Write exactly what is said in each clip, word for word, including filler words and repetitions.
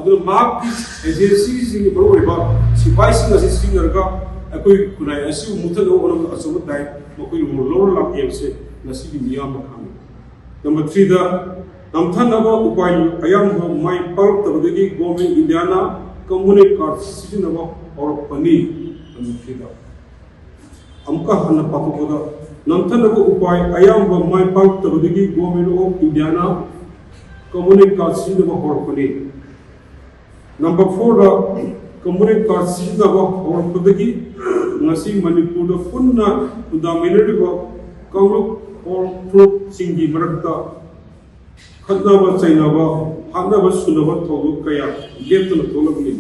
ꯑꯗꯨꯅ ꯃꯍꯥꯛꯀꯤ ꯑꯦꯖꯦꯟꯁꯤꯁꯤꯡꯒꯤ ꯃꯔꯨꯑꯣꯏꯕ ꯁꯤꯐꯥꯏꯁꯤꯡ ꯑꯁꯤ ꯁꯤꯖꯤꯟꯅꯔꯒ ꯑꯩꯈꯣꯏ ꯈꯨꯟꯅꯥꯏ ꯑꯁꯤꯕꯨ ꯃꯨꯊꯠꯅꯕ ꯍꯣꯠꯅꯕꯗ ꯑꯆꯧꯕ ꯗꯥꯏ ꯃꯈꯣꯏꯅ ꯔꯣꯜ ꯂꯧꯔ ꯂꯥꯛꯑꯦ ꯍꯥꯏꯕꯁꯦ ꯉꯁꯤꯒꯤ ꯃꯤꯌꯥꯝꯅ ꯈꯪꯉꯤ꯫ ꯅꯝꯕꯔ ꯊ꯭ꯔꯤꯗ, ꯅꯝꯊꯅꯕ ꯎꯄꯥꯏ ꯑꯌꯥꯝꯕ ꯃꯥꯏ ꯄꯥꯛꯂꯛꯇꯕꯗꯒꯤ ꯒꯣꯔꯃꯦꯟ ꯏꯟꯗꯤꯌꯥꯅ ꯀꯝꯃꯨꯅꯦꯜ ꯀꯥꯔꯗ ꯁꯤꯖꯤꯟꯅꯕ ꯍꯧꯔꯛꯄꯅꯤ꯫ ꯅꯝꯕꯔ ꯊ꯭ꯔꯤꯗ ꯑꯃꯨꯛꯀ ꯍꯟꯅ ꯄꯥꯊꯣꯛꯄꯗ, ꯅꯝꯊꯅꯕ ꯎꯄꯥꯏ ꯑꯌꯥꯝꯕ ꯃꯥꯏ ꯄꯥꯛꯂꯛꯇꯕꯗꯒꯤ government of India communal card ꯁꯤꯖꯤꯟꯅꯕ ꯍꯧꯔꯛꯄꯅꯤ꯫ ꯅꯝꯕꯔ ꯐꯣꯔꯗ, ꯀꯝꯃꯨꯅꯦꯜ ꯀꯥꯔꯗ ꯁꯤꯖꯤꯟꯅꯕ ꯍꯧꯔꯛꯄꯗꯒꯤ ꯉꯁꯤ ꯃꯅꯤꯄꯨꯔꯗ ꯄꯨꯟꯅ ꯈꯨꯟꯗꯥꯃꯤꯟꯅꯔꯤꯕ ꯀꯥꯡꯂꯨꯞ ꯍꯣꯔ ꯐꯨꯔꯨꯞꯁꯤꯡꯒꯤ ꯃꯔꯛꯇ ꯈꯠꯅꯕ ꯆꯩꯅꯕ, ꯍꯥꯠꯅꯕ ꯁꯨꯅꯕ ꯊꯧꯗꯣꯛ ꯀꯌꯥ ꯂꯦꯞꯇꯅ ꯊꯣꯛꯂꯕꯅꯤ꯫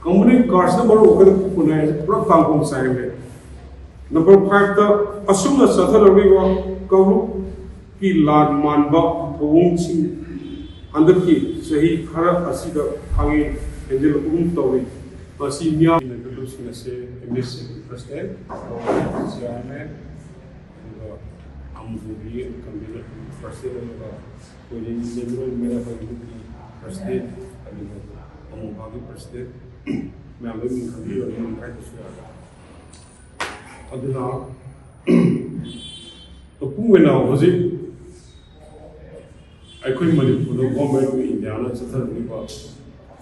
ꯀꯝꯃꯨꯅꯦꯜ ꯀꯥꯔꯗꯁꯤꯅ ꯃꯔꯝ ꯑꯣꯏꯔꯒ ꯈꯨꯟꯅꯥꯏ ꯑꯁꯤ ꯄꯨꯔꯥ ꯀꯥꯡꯈꯣꯡ ꯆꯥꯏꯔꯝꯃꯦ꯫ ꯅꯝꯕꯔ ꯐꯥꯏꯚꯇ, ꯑꯁꯨꯝꯅ ꯆꯠꯊꯔꯛꯂꯤꯕ ꯀꯥꯡꯂꯨꯞꯀꯤ ꯂꯥꯟ ꯃꯥꯟꯕ ꯊꯧꯑꯣꯡꯁꯤꯡ ꯍꯟꯗꯛꯀꯤ ꯆꯍꯤ ꯈꯔ ꯑꯁꯤꯗ ꯈꯥꯡꯍꯦꯟ ꯍꯦꯟꯖꯤꯜꯂꯛꯄꯒꯨꯝ ꯇꯧꯔꯤ꯫ ꯃꯁꯤ ꯃꯤꯌꯥꯝ ꯂꯩꯕꯁꯤꯡ ꯑꯁꯦ ꯑꯦꯝ ꯑꯦꯁ ꯑꯦꯒꯤ ꯄ꯭ꯔꯁꯤꯗꯦꯟ, ꯆꯤꯌꯥꯔꯃꯦꯟ, ꯑꯗꯨꯒ ꯑꯃꯨꯕꯒꯤ ꯀꯟꯚꯤꯅꯔ ꯄ꯭ꯔꯁꯤꯗꯦꯟ, ꯑꯗꯨꯒ ꯑꯩꯈꯣꯏꯒꯤ ꯖꯦꯅꯔꯦꯜ ꯃꯦꯅꯦꯖꯔꯒꯤ ꯄ꯭ꯔꯁꯤꯗꯦꯟ, ꯑꯗꯨꯒ ꯑꯃꯨꯕꯒꯤ ꯄ꯭ꯔꯁꯤꯗꯦꯟ, ꯃꯌꯥꯝ ꯂꯣꯏ ꯃꯤꯡ ꯈꯪꯕꯤꯔꯕꯅꯤꯅ ꯍꯥꯏꯗ꯭ꯔꯁꯨ ꯌꯥꯔꯦ꯫ ꯑꯗꯨꯅ ꯃꯄꯨꯡ ꯑꯣꯏꯅ ꯍꯧꯖꯤꯛ ꯑꯩꯈꯣꯏ ꯃꯅꯤꯄꯨꯔꯗ ꯒꯣꯔꯃꯦꯟ ꯑꯣꯐ ꯏꯟꯗꯤꯌꯥꯅ ꯆꯠꯊꯔꯛꯂꯤꯕ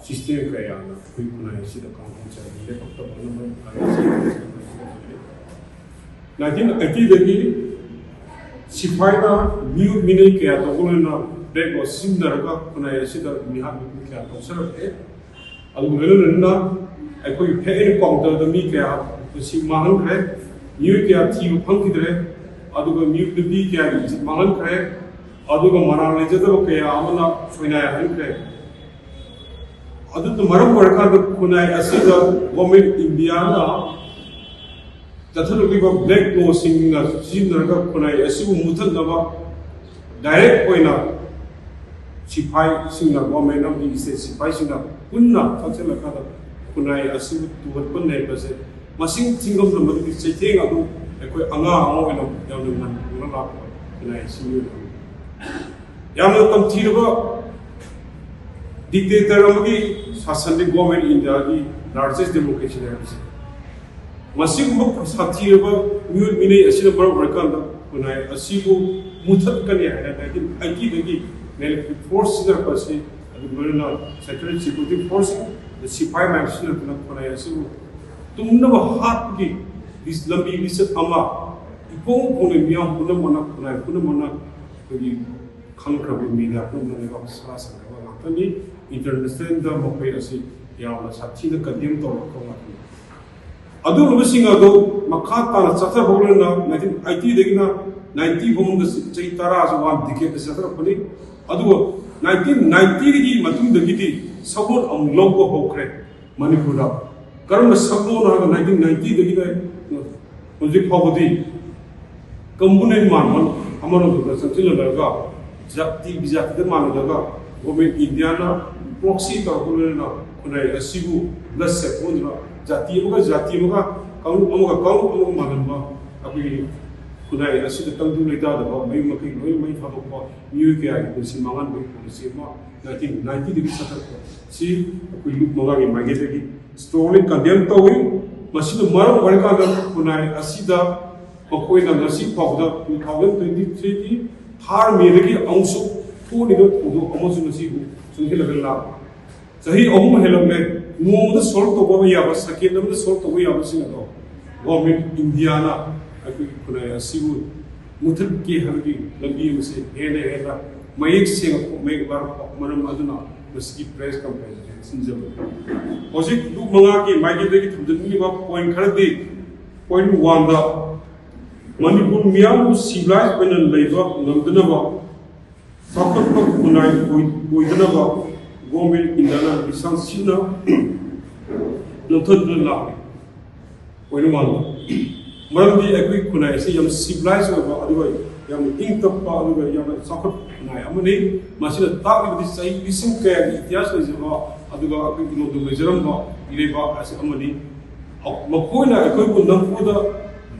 ꯁꯤꯁꯇꯦꯝ ꯀꯌꯥꯅ ꯑꯩꯈꯣꯏ ꯈꯨꯟꯅꯥꯏ ꯑꯁꯤꯗ ꯀꯥꯡꯈꯣꯡ ꯆꯥꯏꯕ ꯂꯦꯞꯄꯛꯇꯕꯅ ꯃꯔꯝ ꯑꯣꯏꯔꯒ ꯅꯥꯏꯟꯇꯤꯟ ꯑꯩꯠꯇꯤꯗꯒꯤ ꯁꯤꯐꯥꯏꯅ ꯃꯤꯑꯣꯠ ꯃꯤꯅꯩ ꯀꯌꯥ ꯇꯧꯕ ꯂꯣꯏꯅ ꯕ꯭ꯂꯦꯛ ꯂꯣ ꯁꯤꯖꯤꯟꯅꯔꯒ ꯈꯨꯟꯅꯥꯏ ꯑꯁꯤꯗ ꯃꯤꯍꯥꯠ ꯃꯤꯄꯨꯟ ꯀꯌꯥ ꯇꯧꯖꯔꯛꯑꯦ꯫ ꯑꯗꯨꯒ ꯂꯣꯏꯅ ꯂꯣꯏꯅꯅ ꯑꯩꯈꯣꯏꯒꯤ ꯐꯦꯛ ꯑꯦꯟꯀꯥꯎꯟꯇꯔꯗ ꯃꯤ ꯀꯌꯥ ꯄꯨꯟꯁꯤ ꯃꯥꯡꯍꯟꯈ꯭ꯔꯦ, ꯃꯤꯑꯣꯏ ꯀꯌꯥ ꯊꯤꯕ ꯐꯪꯈꯤꯗ꯭ꯔꯦ, ꯑꯗꯨꯒ ꯃꯤꯑꯣꯏ ꯅꯨꯄꯤ ꯀꯌꯥꯒꯤ ꯏꯖꯠ ꯃꯥꯡꯍꯟꯈ꯭ꯔꯦ, ꯑꯗꯨꯒ ꯃꯔꯥꯜ ꯂꯩꯖꯗꯕ ꯀꯌꯥ ꯑꯃꯅ ꯁꯣꯏꯅꯥꯏꯍꯟꯈ꯭ꯔꯦ꯫ ꯑꯗꯨꯅ ꯃꯔꯝ ꯑꯣꯏꯔꯀꯥꯟꯗ ꯈꯨꯟꯅꯥꯏ ꯑꯁꯤꯗ ꯒꯣꯔꯃꯦꯟ ꯏꯟꯗꯤꯌꯥꯅ ꯆꯠꯊꯔꯛꯂꯤꯕ ꯕ꯭ꯂꯦꯛ ꯂꯣꯁꯤꯡꯅ ꯁꯤꯖꯤꯟꯅꯔꯒ ꯈꯨꯟꯅꯥꯏ ꯑꯁꯤꯕꯨ ꯃꯨꯊꯠꯅꯕ ꯗꯥꯏꯔꯦꯛ ꯑꯣꯏꯅ ꯁꯤꯐꯥꯏꯁꯤꯡꯅ, ꯒꯣꯔꯃꯦꯟ ꯑꯃꯗꯤ ꯁ꯭ꯇꯦꯠ ꯁꯤꯐꯥꯏꯁꯤꯡꯅ ꯄꯨꯟꯅ ꯆꯪꯁꯤꯜꯂꯀꯥꯟꯗ ꯈꯨꯟꯅꯥꯏ ꯑꯁꯤꯕꯨ ꯇꯨꯍꯠꯄ ꯅꯩꯕꯁꯦ ꯃꯁꯤꯡ ꯊꯤꯉꯝꯗꯕ ꯃꯗꯨꯒꯤ ꯆꯩꯊꯦꯡ ꯑꯗꯨ ꯑꯩꯈꯣꯏ ꯑꯉꯥꯡ ꯑꯃ ꯑꯣꯏꯅ ꯌꯥꯝꯅ ꯉꯟꯅ ꯈꯪꯅ ꯂꯥꯛꯄ ꯈꯨꯟꯅꯥꯏ ꯑꯁꯤꯒꯤ ꯑꯣꯏꯅ ꯌꯥꯝꯅ ꯇꯝꯊꯤꯔꯕ Dictator ꯑꯃꯒꯤ ꯁꯥꯁꯟꯗꯤ ꯒꯣꯔꯃꯦꯟ ꯏꯟꯗꯤꯌꯥꯒꯤ ꯂꯥꯔꯖꯦꯁ ꯗꯦꯃꯣꯀ꯭ꯔꯦꯁꯤꯅꯤ ꯍꯥꯏꯕꯁꯦ꯫ ꯃꯁꯤꯒꯨꯝꯕ ꯁꯥꯊꯤꯔꯕ ꯃꯤꯑꯣꯠ ꯃꯤꯅꯩ ꯑꯁꯤꯅ ꯃꯔꯝ ꯑꯣꯏꯔꯀꯥꯟꯗ ꯈꯨꯟꯅꯥꯏ ꯑꯁꯤꯕꯨ ꯃꯨꯊꯠꯀꯅꯤ ꯍꯥꯏꯅ ꯅꯥꯏꯟꯇꯤꯟ ꯑꯩꯠꯇꯤꯗꯒꯤ ꯃꯤꯂꯤꯇꯔꯤ ꯐꯣꯔꯁ ꯁꯤꯖꯤꯟꯅꯔꯛꯄ ꯑꯁꯤ, ꯑꯗꯨꯒ ꯂꯣꯏꯅꯅ ꯁꯦꯟꯇ꯭ꯔꯦꯜ ꯁꯦꯀ꯭ꯌꯨꯔꯤꯇꯤ ꯐꯣꯔꯁꯁꯤꯡ, ꯁꯤꯐꯥꯏ ꯃꯌꯥꯝ ꯁꯤꯖꯤꯟꯅꯗꯨꯅ ꯈꯨꯟꯅꯥꯏ ꯑꯁꯤꯕꯨ ꯇꯨꯝꯅꯕ ꯍꯥꯠꯄꯒꯤ ꯂꯝꯕꯤ ꯂꯤꯆꯠ ꯑꯃ ꯏꯄꯣꯡ ꯐꯣꯡꯅ ꯃꯤꯌꯥꯝ ꯄꯨꯝꯅꯃꯛꯅ, ꯈꯨꯟꯅꯥꯏ ꯄꯨꯝꯅꯃꯛꯅ ꯑꯩꯈꯣꯏꯒꯤ ꯈꯪꯈ꯭ꯔꯕ ꯃꯤꯗꯤꯌꯥ ꯄꯨꯝꯅꯃꯛꯅ ꯂꯩꯕꯥꯛ ꯁꯥ ꯁꯟꯅꯕ ꯉꯥꯛꯇꯅꯤ꯫ ꯏꯟꯇꯔꯅꯦꯁꯅꯦꯜꯗ ꯃꯈꯣꯏ ꯑꯁꯤ ꯌꯥꯝꯅ ꯁꯥꯊꯤꯅ ꯀꯟꯗꯦꯝ ꯇꯧꯔꯛꯄ ꯉꯥꯛꯇꯅꯤ꯫ ꯑꯗꯨꯒꯨꯝꯕꯁꯤꯡ ꯑꯗꯨ ꯃꯈꯥ ꯇꯥꯅ ꯆꯠꯊꯕ ꯂꯣꯏꯅꯅ ꯅꯥꯏꯟꯇꯤꯟ ꯑꯩꯠꯇꯤꯗꯒꯤꯅ ꯅꯥꯏꯟꯇꯤ ꯐꯥꯎꯕꯗ ꯆꯍꯤ ꯇꯔꯥꯁꯨ ꯋꯥꯟ ꯗꯤꯀꯦꯠ ꯆꯠꯊꯔꯛꯄꯅꯤ꯫ ꯑꯗꯨꯒ ꯅꯥꯏꯟꯇꯤꯟ ꯅꯥꯏꯟꯇꯤꯗꯒꯤ ꯃꯇꯨꯡꯗꯒꯤꯗꯤ ꯁꯒꯣꯜ ꯑꯃꯨꯛ ꯂꯧꯕ ꯍꯧꯈ꯭ꯔꯦ ꯃꯅꯤꯄꯨꯔꯗ꯫ ꯀꯔꯝꯕ ꯁꯒꯣꯜꯅꯣ ꯍꯥꯏꯔꯒ ꯅꯥꯏꯟꯇꯤꯟ ꯅꯥꯏꯟꯇꯤꯗꯒꯤꯅ ꯍꯧꯖꯤꯛ ꯐꯥꯎꯕꯗꯤ ꯀꯝꯃꯨꯅꯦꯜ ꯃꯥꯟꯕ ꯑꯃꯔꯣꯝꯗ ꯆꯪꯁꯤꯜꯂꯒ ꯖꯥꯇꯤ ꯕꯤꯖꯥꯇꯤꯗ ꯃꯥꯟꯅꯔꯒ ꯒꯣꯔꯃꯦꯟ ꯏꯟꯗꯤꯌꯥꯅ ꯄ꯭ꯔꯣꯛꯁꯤ ꯇꯧꯔꯛꯄ ꯂꯣꯏꯅꯅ ꯈꯨꯟꯅꯥꯏ ꯑꯁꯤꯕꯨ ꯂꯠꯁꯦ ꯑꯣꯟꯗꯨꯅ ꯖꯥꯇꯤ ꯑꯃꯒ ꯖꯥꯇꯤ ꯑꯃꯒ, ꯀꯥꯡꯂꯨꯞ ꯑꯃꯒ ꯀꯥꯡꯂꯨꯞ ꯑꯃꯒ ꯃꯥꯟꯍꯟꯕ ꯑꯩꯈꯣꯏꯒꯤ ꯈꯨꯟꯅꯥꯏ ꯑꯁꯤꯗ ꯇꯪꯗꯨ ꯂꯩꯇꯥꯗꯕ ꯃꯌꯨꯝ ꯃꯀꯩ ꯂꯣꯏꯅ ꯃꯩ ꯊꯥꯗꯣꯛꯄ ꯃꯤꯑꯣꯏ ꯀꯌꯥꯒꯤ ꯄꯨꯟꯁꯤ ꯃꯥꯡꯍꯟꯕꯒꯤ ꯄꯣꯂꯤꯁꯤ ꯑꯃ ꯅꯥꯏꯟꯇꯤꯟ ꯅꯥꯏꯟꯇꯤꯗꯒꯤ ꯆꯠꯊꯔꯛꯄ ꯁꯤ ꯑꯩꯈꯣꯏ ꯂꯨꯞ ꯃꯉꯥꯒꯤ ꯃꯥꯏꯀꯩꯗꯒꯤ strongly condemn ꯇꯧꯏ꯫ ꯃꯁꯤꯅ ꯃꯔꯝ ꯑꯣꯏꯔꯀꯥꯟꯗ ꯈꯨꯟꯅꯥꯏ ꯑꯁꯤꯗ ꯃꯈꯣꯏꯅ ꯉꯁꯤ ꯐꯥꯎꯕꯗ two thousand twenty threeꯒꯤ third Mayꯗꯒꯤ ꯑꯃꯨꯛꯁꯨ ꯊꯣꯛꯂꯤꯕ ꯊꯧꯗꯣꯛ ꯑꯃꯁꯨ ꯉꯁꯤꯕꯨ ꯆꯪꯁꯤꯜꯂꯒ ꯂꯥꯛꯂꯦ꯫ ꯆꯍꯤ ꯑꯍꯨꯝ ꯍꯦꯜꯂꯝꯂꯦ꯫ ꯅꯣꯡꯃꯗ solve ꯇꯧꯕ ꯌꯥꯕ, second ꯑꯃꯗ solve ꯇꯧꯕ ꯌꯥꯕꯁꯤꯡ ꯑꯗꯣ ꯒꯣꯔꯃꯦꯟ ꯏꯟꯗꯤꯌꯥꯅ ꯑꯩꯈꯣꯏꯒꯤ ꯈꯨꯟꯅꯥꯏ ꯑꯁꯤꯕꯨ ꯃꯨꯊꯠꯀꯦ ꯍꯥꯏꯕꯒꯤ ꯂꯝꯕꯤ ꯑꯃꯁꯦ ꯍꯦꯟꯅ ꯍꯦꯟꯅ ꯃꯌꯦꯛ ꯁꯦꯡꯉꯛꯄ, ꯃꯌꯦꯛ ꯂꯥꯔꯛꯄ ꯃꯔꯝ ꯑꯗꯨꯅ ꯃꯁꯤꯒꯤ press conference ꯁꯤꯟꯖꯕꯅꯤ꯫ ꯍꯧꯖꯤꯛ ꯂꯨꯞ ꯃꯉꯥꯒꯤ ꯃꯥꯏꯀꯩꯗꯒꯤ ꯊꯝꯖꯤꯟꯕꯤꯔꯤꯕ point ꯈꯔꯗꯤ, point oneꯗ ꯃꯅꯤꯄꯨꯔ ꯃꯤꯌꯥꯝꯕꯨ civilized ꯑꯣꯏꯅ ꯂꯩꯕ ꯉꯝꯗꯅꯕ, ꯆꯥꯎꯈꯠꯄ ꯈꯨꯟꯅꯥꯏ ꯑꯣꯏ-, ꯑꯣꯏꯗꯅꯕ ꯒꯣꯔꯃꯦꯟ ꯏꯟꯗꯤꯌꯥꯅ ꯂꯤꯁꯥꯡ ꯁꯤꯠꯅ ꯅꯝꯊꯗꯨꯅ ꯂꯥꯛꯂꯤ꯫ Point oneꯗ꯫ ꯃꯔꯝꯗꯤ ꯑꯩꯈꯣꯏ ꯈꯨꯟꯅꯥꯏ ꯑꯁꯤ ꯌꯥꯝ civilized ꯑꯣꯏꯕ, ꯑꯗꯨꯒ ꯌꯥꯝꯅ ꯏꯪ ꯇꯞꯄ, ꯑꯗꯨꯒ ꯌꯥꯝꯅ ꯆꯥꯎꯈꯠꯄ ꯈꯨꯟꯅꯥꯏ ꯑꯃꯅꯤ꯫ ꯃꯁꯤꯅ ꯇꯥꯛꯂꯤꯕꯗꯤ ꯆꯍꯤ ꯂꯤꯁꯤꯡ ꯀꯌꯥꯒꯤ ꯏꯇꯤꯍꯥꯁ ꯂꯩꯖꯕ, ꯑꯗꯨꯒ ꯑꯩꯈꯣꯏ ꯏꯔꯣꯝꯗꯣꯝ ꯂꯩꯖꯔꯝꯕ ꯂꯩꯕꯥꯛ ꯑꯁꯤ ꯑꯃꯅꯤ꯫ ꯃꯈꯣꯏꯅ ꯑꯩꯈꯣꯏꯕꯨ ꯅꯝꯐꯨꯗ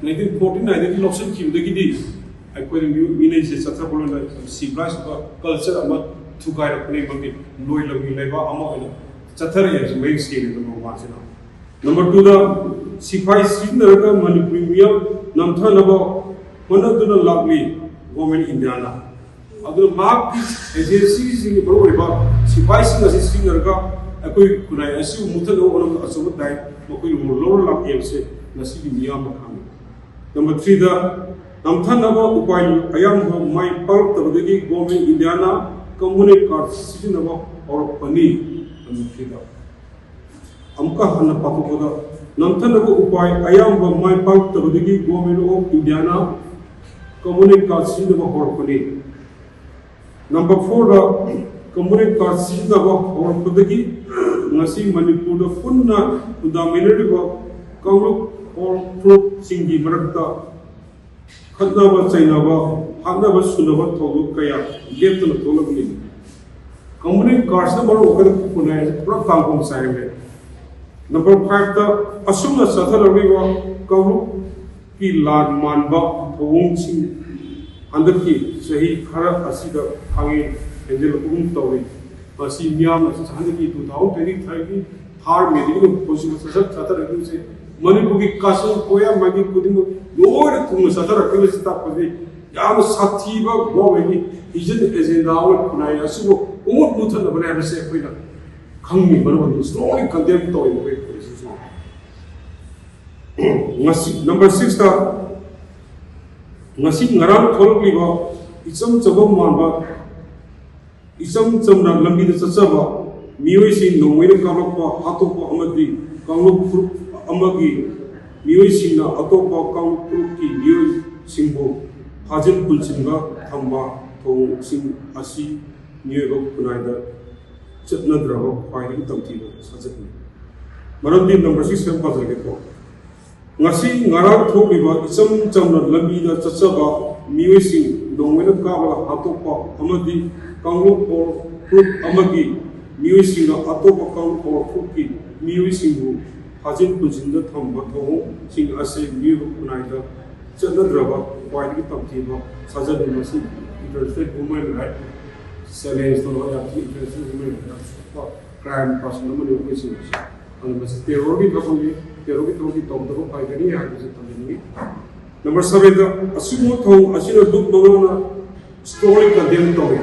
nineteen forty nineꯗꯒꯤ ꯂꯧꯁꯤꯟꯈꯤꯕꯗꯒꯤꯗꯤ ꯑꯩꯈꯣꯏꯅ ꯃꯤꯑꯣꯏ ꯃꯤꯅꯩꯁꯦ ꯆꯠꯊꯕ ꯂꯣꯏꯅ ꯌꯥꯝ civilized ꯑꯣꯏꯕ culture ꯑꯃ ꯊꯨꯒꯥꯏꯔꯛꯄꯅꯤ ꯃꯃꯤꯡ ꯂꯣꯏ ꯂꯝꯕꯤ ꯂꯩꯕꯥꯛ ꯑꯃ ꯑꯣꯏꯅ ꯆꯠꯊꯔꯛꯑꯦ ꯍꯥꯏꯕꯁꯤ ꯃꯌꯦꯛ ꯁꯦꯡꯉꯦ꯫ ꯅꯝꯕꯔ ꯋꯥꯟꯁꯤꯅ꯫ ꯅꯝꯕꯔ ꯇꯨꯗ, ꯁꯤꯐꯥꯏ ꯁꯤꯖꯤꯟꯅꯔꯒ ꯃꯅꯤꯄꯨꯔꯤ ꯃꯤꯌꯥꯝ ꯅꯝꯊꯅꯕ ꯍꯣꯠꯅꯗꯨꯅ ꯂꯥꯛꯂꯤ ꯒꯣꯔꯃꯦꯟ ꯏꯟꯗꯤꯌꯥꯅ꯫ ꯑꯗꯨꯅ ꯃꯍꯥꯛꯀꯤ ꯑꯦꯖꯦꯟꯁꯤꯁꯤꯡꯒꯤ ꯃꯔꯨꯑꯣꯏꯕ ꯁꯤꯐꯥꯏꯁꯤꯡ ꯑꯁꯤ ꯁꯤꯖꯤꯟꯅꯔꯒ ꯑꯩꯈꯣꯏ ꯈꯨꯟꯅꯥꯏ ꯑꯁꯤꯕꯨ ꯃꯨꯠꯊꯠꯅꯕ ꯍꯣꯠꯅꯕꯗ ꯑꯆꯧꯕ ꯗꯥꯏ ꯃꯈꯣꯏꯅ ꯂꯧꯔ ꯂꯥꯛꯑꯦ ꯍꯥꯏꯕꯁꯦ ꯉꯁꯤꯒꯤ ꯃꯤꯌꯥꯝꯅ ꯈꯪꯉꯤ꯫ ꯅꯝꯕꯔ ꯊ꯭ꯔꯤꯗ, ꯅꯝꯊꯅꯕ ꯎꯄꯥꯏ ꯑꯌꯥꯝꯕ ꯃꯥꯏ ꯄꯥꯛꯂꯛꯇꯕꯗꯒꯤ ꯒꯣꯔꯃꯦꯟ ꯏꯟꯗꯤꯌꯥꯅ ꯀꯝꯃꯨꯅꯦꯜ ꯀꯥꯔꯗ ꯁꯤꯖꯤꯟꯅꯕ ꯍꯧꯔꯛꯄꯅꯤ꯫ ꯅꯝꯕꯔ ꯊ꯭ꯔꯤꯗ ꯑꯃꯨꯛꯀ ꯍꯟꯅ ꯄꯥꯊꯣꯛꯄꯗ, ꯅꯝꯊꯅꯕ ꯎꯄꯥꯏ ꯑꯌꯥꯝꯕ ꯃꯥꯏ ꯄꯥꯛꯂꯛꯇꯕꯗꯒꯤ government of India communal card ꯁꯤꯖꯤꯟꯅꯕ ꯍꯧꯔꯛꯄꯅꯤ꯫ ꯅꯝꯕꯔ ꯐꯣꯔꯗ, ꯀꯝꯃꯨꯅꯦꯜ ꯀꯥꯔꯗ ꯁꯤꯖꯤꯟꯅꯕ ꯍꯧꯔꯛꯄꯗꯒꯤ ꯉꯁꯤ ꯃꯅꯤꯄꯨꯔꯗ ꯄꯨꯟꯅ ꯈꯨꯟꯗꯥꯃꯤꯟꯅꯔꯤꯕ ꯀꯥꯡꯂꯨꯞ ꯑꯣꯔ ꯐꯨꯔꯨꯞꯁꯤꯡꯒꯤ ꯃꯔꯛꯇ ꯈꯠꯅꯕ ꯆꯩꯅꯕ, ꯍꯥꯠꯅꯕ ꯁꯨꯅꯕ ꯊꯧꯗꯣꯛ ꯀꯌꯥ ꯂꯦꯞꯇꯅ ꯊꯣꯛꯂꯕꯅꯤ꯫ ꯀꯝꯃꯨꯅꯦꯜ ꯀꯥꯔꯗꯁꯤꯅ ꯃꯔꯝ ꯑꯣꯏꯔꯒ ꯈꯨꯟꯅꯥꯏ ꯑꯁꯤ ꯄꯨꯔꯥ ꯀꯥꯡꯈꯣꯡ ꯆꯥꯏꯔꯦ꯫ ꯅꯝꯕꯔ ꯐꯥꯏꯚꯇ, ꯑꯁꯨꯝꯅ ꯆꯠꯊꯔꯛꯂꯤꯕ ꯀꯥꯡꯂꯨꯞꯀꯤ ꯂꯥꯟ ꯃꯥꯟꯕ ꯊꯧꯑꯣꯡꯁꯤꯡ ꯍꯟꯗꯛꯀꯤ ꯆꯍꯤ ꯈꯔ ꯑꯁꯤꯗ ꯈꯥꯡꯍꯦꯟ ꯍꯦꯟꯖꯜꯂꯛꯄꯒꯨꯝ ꯇꯧꯔꯤ꯫ ꯃꯁꯤ ꯃꯤꯌꯥꯝꯅ ꯍꯟꯗꯛꯀꯤ ꯇꯨ ꯊꯥꯎꯖꯟ ꯇ꯭ꯋꯦꯟꯇꯤ ꯊ꯭ꯔꯤꯒꯤ ꯊꯥꯔ ꯃꯦꯗꯒꯤ ꯍꯧꯖꯤꯛ ꯆꯠꯊꯔꯛꯂꯤꯕꯁꯦ ꯃꯅꯤꯄꯨꯔꯒꯤ ꯀꯥꯆꯤꯟ ꯀꯣꯌꯥ ꯃꯥꯏꯀꯩ ꯈꯨꯗꯤꯡꯃꯛ ꯂꯣꯏꯅ ꯊꯨꯡꯅ ꯆꯠꯊꯔꯛꯂꯤꯕꯁꯤ ꯇꯥꯛꯄꯗꯤ ꯌꯥꯝꯅ ꯁꯥꯊꯤꯕ ꯒꯣꯔꯃꯦꯟꯒꯤ ꯍꯤꯖꯟ ꯑꯦꯖꯦꯟꯗꯥ ꯑꯃ ꯈꯨꯟꯅꯥꯏ ꯑꯁꯤꯕꯨ ꯄꯨꯡꯃꯨꯠ ꯃꯨꯠꯊꯠꯅꯕꯅꯦ ꯍꯥꯏꯕꯁꯦ ꯑꯩꯈꯣꯏꯅ ꯈꯪꯉꯤ꯫ ꯃꯔꯝ ꯑꯗꯨꯅ strongly condemn ꯇꯧꯋꯤ ꯃꯈꯣꯏ ꯄꯨꯂꯤꯁꯁꯤꯡꯁꯤꯅ꯫ ꯉꯁꯤ ꯅꯝꯕꯔ ꯁꯤꯛꯁꯇ, ꯉꯁꯤ ꯉꯔꯥꯡ ꯊꯣꯛꯂꯛꯂꯤꯕ ꯏꯆꯝ ꯆꯝꯕ ꯃꯥꯟꯕ, ꯏꯆꯝ ꯆꯝꯅ ꯂꯝꯕꯤꯗ ꯆꯠꯆꯕ ꯃꯤꯑꯣꯏꯁꯤꯡ ꯅꯣꯡꯃꯩꯅ ꯀꯥꯞꯂꯛꯄ, ꯍꯥꯠꯇꯣꯛꯄ ꯑꯃꯗꯤ ꯀꯥꯡꯂꯨꯞ ꯐꯨꯔꯨꯞ ꯑꯃꯒꯤ ꯃꯤꯑꯣꯏꯁꯤꯡꯅ ꯑꯇꯣꯞꯄ ꯀꯥꯡꯂꯨꯞ ꯐꯨꯔꯨꯞꯀꯤ ꯃꯤꯑꯣꯏꯁꯤꯡꯕꯨ ꯐꯥꯖꯤꯟ ꯄꯨꯟꯁꯤꯟꯕ ꯊꯝꯕ ꯊꯧꯑꯣꯡꯁꯤꯡ ꯑꯁꯤ ꯃꯤꯑꯣꯏꯕ ꯈꯨꯟꯅꯥꯏꯗ ꯆꯠꯅꯗ꯭ꯔꯕ ꯈ꯭ꯋꯥꯏꯗꯒꯤ ꯇꯝꯊꯤꯕ ꯁꯥꯖꯠꯅꯤ꯫ ꯃꯔꯝꯗꯤ ꯅꯝꯕꯔ ꯁꯤꯛꯁ ꯈꯛ ꯄꯥꯖꯔꯒꯦꯀꯣ꯫ ꯉꯁꯤ ꯉꯔꯥꯡ ꯊꯣꯛꯂꯤꯕ ꯏꯆꯝ ꯆꯝꯅ ꯂꯝꯕꯤꯗ ꯆꯠꯆꯕ ꯃꯤꯑꯣꯏꯁꯤꯡ ꯅꯣꯡꯃꯩꯅ ꯀꯥꯞꯂꯒ ꯍꯥꯠꯇꯣꯛꯄ ꯑꯃꯗꯤ ꯀꯥꯡꯂꯨꯞ ꯑꯣꯔ ꯐꯨꯔꯨꯞ ꯑꯃꯒꯤ ꯃꯤꯑꯣꯏꯁꯤꯡꯅ ꯑꯇꯣꯞꯄ ꯀꯥꯡꯂꯨꯞ ꯑꯣꯔ ꯐꯨꯔꯨꯞꯀꯤ ꯃꯤꯑꯣꯏꯁꯤꯡꯕꯨ ꯐꯥꯖꯤꯟ ꯄꯨꯟꯁꯤꯟꯗ ꯊꯝꯕ ꯊꯧꯑꯣꯡꯁꯤꯡ ꯑꯁꯤ ꯃꯤꯑꯣꯏꯕ ꯈꯨꯟꯅꯥꯏꯗ ꯆꯠꯅꯗ꯭ꯔꯕ ꯈ꯭ꯋꯥꯏꯗꯒꯤ ꯇꯝꯊꯤꯕ ꯁꯥꯖꯠꯅꯤ꯫ ꯃꯁꯤ International Human Rights ꯆꯦꯂꯦꯟꯖ ꯇꯧꯔꯒ ꯌꯥꯝ ꯊꯤꯅ ꯏꯟꯇꯔꯦꯁꯇꯤꯡ ꯑꯣꯏꯕ ꯌꯥꯝ ꯆꯥꯎꯕ ꯀ꯭ꯔꯥꯏꯝ ꯄꯥꯔꯁꯟ ꯑꯃꯅꯤ ꯑꯩꯈꯣꯏꯁꯤꯡꯁꯦ꯫ ꯑꯗꯨꯅ ꯃꯁꯤ ꯇꯦꯔꯣꯔꯒꯤ ꯊꯕꯛꯅꯤ, ꯇꯦꯔꯣꯔꯒꯤ ꯊꯕꯛꯇꯤ ꯇꯧꯗꯕ ꯐꯒꯅꯤ ꯍꯥꯏꯕꯁꯤ ꯊꯝꯖꯅꯤꯡꯉꯤ꯫ ꯅꯝꯕꯔ ꯁꯚꯦꯟꯗ, ꯑꯁꯤꯒꯨꯝꯕ ꯊꯧꯑꯣꯡ ꯑꯁꯤꯅ ꯂꯨꯞ ꯃꯉꯥꯅ ꯁ꯭ꯇ꯭ꯔꯣꯡꯂꯤ ꯀꯟꯗꯦꯝ ꯇꯧꯏ꯫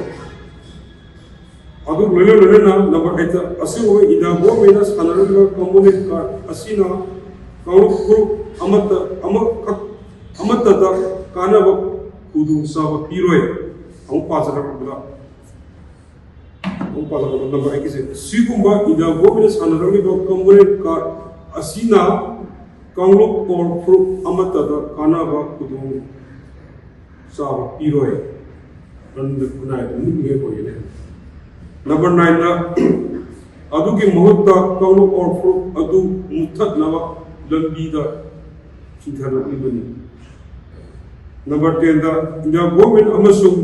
ꯑꯗꯨ ꯂꯣꯏꯅ ꯂꯣꯏꯅꯅ ꯅꯝꯕꯔ ꯑꯩꯠꯇ, ꯑꯁꯤꯒꯨꯝꯕ ꯏꯟꯗꯤꯌꯥ ꯒꯣꯔꯃꯦꯟꯅ ꯁꯥꯟꯅꯔꯛꯂꯤꯕ ꯀꯝꯃꯨꯅꯤꯁ ꯀꯥꯔꯗ ꯑꯁꯤꯅ ꯀꯥꯡꯂꯨꯞ ꯐꯨꯔꯨꯞ ꯑꯃꯠꯇ, ꯑꯃꯈꯛ, ꯑꯃꯠꯇꯗ ꯀꯥꯟꯅꯕ ꯈꯨꯗꯣꯡꯆꯥꯕ ꯄꯤꯔꯣꯏ꯫ ꯑꯃꯨꯛ ꯄꯥꯖꯔꯛꯄꯗ, ꯑꯃꯨꯛ ꯄꯥꯖꯔꯛꯄꯗ ꯅꯝꯕꯔ ꯑꯩꯠꯀꯤꯁꯦ, ꯁꯤꯒꯨꯝꯕ ꯏꯟꯗꯤꯌꯥ ꯒꯣꯔꯃꯦꯟꯅ ꯁꯥꯟꯅꯔꯛꯂꯤꯕ ꯀꯝꯃꯨꯅꯤꯁ ꯀꯥꯔꯗ ꯑꯁꯤꯅ ꯀꯥꯡꯂꯨꯞ ꯑꯣꯔ ꯐꯨꯔꯨꯞ ꯑꯃꯠꯇꯗ ꯀꯥꯟꯅꯕ ꯈꯨꯗꯣꯡ ꯆꯥꯕ ꯄꯤꯔꯣꯏ꯫ ꯃꯔꯝꯗꯤ ꯈꯨꯟꯅꯥꯏꯗ ꯃꯤꯠꯌꯦꯡ ꯑꯣꯏꯒꯅꯤ꯫ ꯅꯝꯕꯔ ꯅꯥꯏꯟꯗ, ꯑꯗꯨꯒꯤ ꯃꯍꯨꯠꯇ ꯀꯥꯡꯂꯨꯞ ꯑꯣꯔ ꯐꯨꯔꯨꯞ ꯑꯗꯨ ꯃꯨꯠꯊꯠꯅꯕ ꯂꯝꯕꯤꯗ ꯆꯤꯡꯊꯔꯛꯂꯤꯕꯅꯤ꯫ ꯅꯝꯕꯔ ꯇꯦꯟꯗ, ꯏꯟꯗꯤꯌꯥ ꯒꯣꯔꯃꯦꯟ ꯑꯃꯁꯨꯡ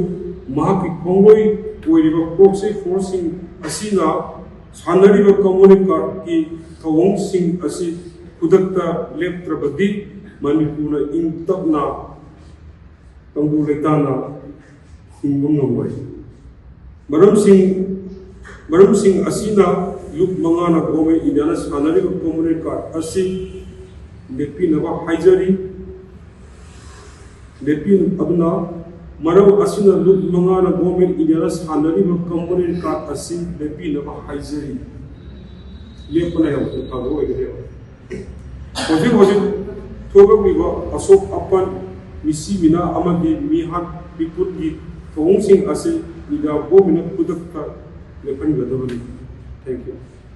ꯃꯍꯥꯛꯀꯤ ꯈꯣꯡꯂꯣꯏ ꯑꯣꯏꯔꯤꯕ ꯄ꯭ꯔꯣꯛꯁꯤ ꯐꯣꯔꯁꯁꯤꯡ ꯑꯁꯤꯅ ꯁꯥꯟꯅꯔꯤꯕ ꯀꯝꯃꯨꯅꯤꯁ ꯀꯥꯔꯗꯀꯤ ꯊꯧꯑꯣꯡꯁꯤꯡ ꯑꯁꯤ ꯈꯨꯗꯛꯇ ꯂꯦꯞꯇ꯭ꯔꯕꯗꯤ ꯃꯅꯤꯄꯨꯔꯅ ꯏꯪ ꯇꯞꯅ ꯇꯪꯗꯨ ꯂꯩꯇꯥꯅ ꯍꯤꯡꯕ ꯉꯝꯂꯣꯏ꯫ ꯃꯔꯝꯁꯤꯡ, ꯃꯔꯝꯁꯤꯡ ꯑꯁꯤꯅ ꯂꯨꯞ ꯃꯉꯥꯅ ꯒꯣꯔꯃꯦꯟ ꯏꯟꯗꯤꯌꯥꯅ ꯁꯥꯟꯅꯔꯤꯕ ꯀꯝꯃꯨꯅꯤꯁ ꯀꯥꯔꯗ ꯑꯁꯤ ꯂꯦꯞꯄꯤꯅꯕ ꯍꯥꯏꯖꯔꯤ꯫ ꯂꯦꯞꯄꯤ-, ꯑꯗꯨꯅ ꯃꯔꯝ ꯑꯁꯤꯅ ꯂꯨꯞ ꯃꯉꯥꯅ ꯒꯣꯔꯃꯦꯟ ꯏꯟꯗꯤꯌꯥꯅ ꯁꯥꯟꯅꯔꯤꯕ ꯀꯝꯃꯨꯅꯤꯁ ꯀꯥꯔꯗ ꯑꯁꯤ ꯂꯦꯞꯄꯤꯅꯕ ꯍꯥꯏꯖꯔꯤ꯫ ꯂꯦꯞꯄꯅ ꯌꯥꯝ ꯐꯕ ꯑꯣꯏꯒꯅꯦꯕ꯫ ꯍꯧꯖꯤꯛ ꯍꯧꯖꯤꯛ ꯊꯣꯛꯂꯛꯂꯤꯕ ꯑꯁꯣꯛ ꯑꯄꯟ, ꯃꯤꯁꯤ ꯃꯤꯅꯥ ꯑꯃꯗꯤ ꯃꯤꯍꯥꯠ ꯃꯤꯄꯨꯠꯀꯤ ꯊꯧꯑꯣꯡꯁꯤꯡ ꯑꯁꯤ ꯏꯟꯗꯤꯌꯥ ꯒꯣꯔꯃꯦꯟꯅ ꯈꯨꯗꯛꯇ ꯂꯦꯞꯍꯟꯒꯗꯕꯅꯤ꯫ Thank you꯫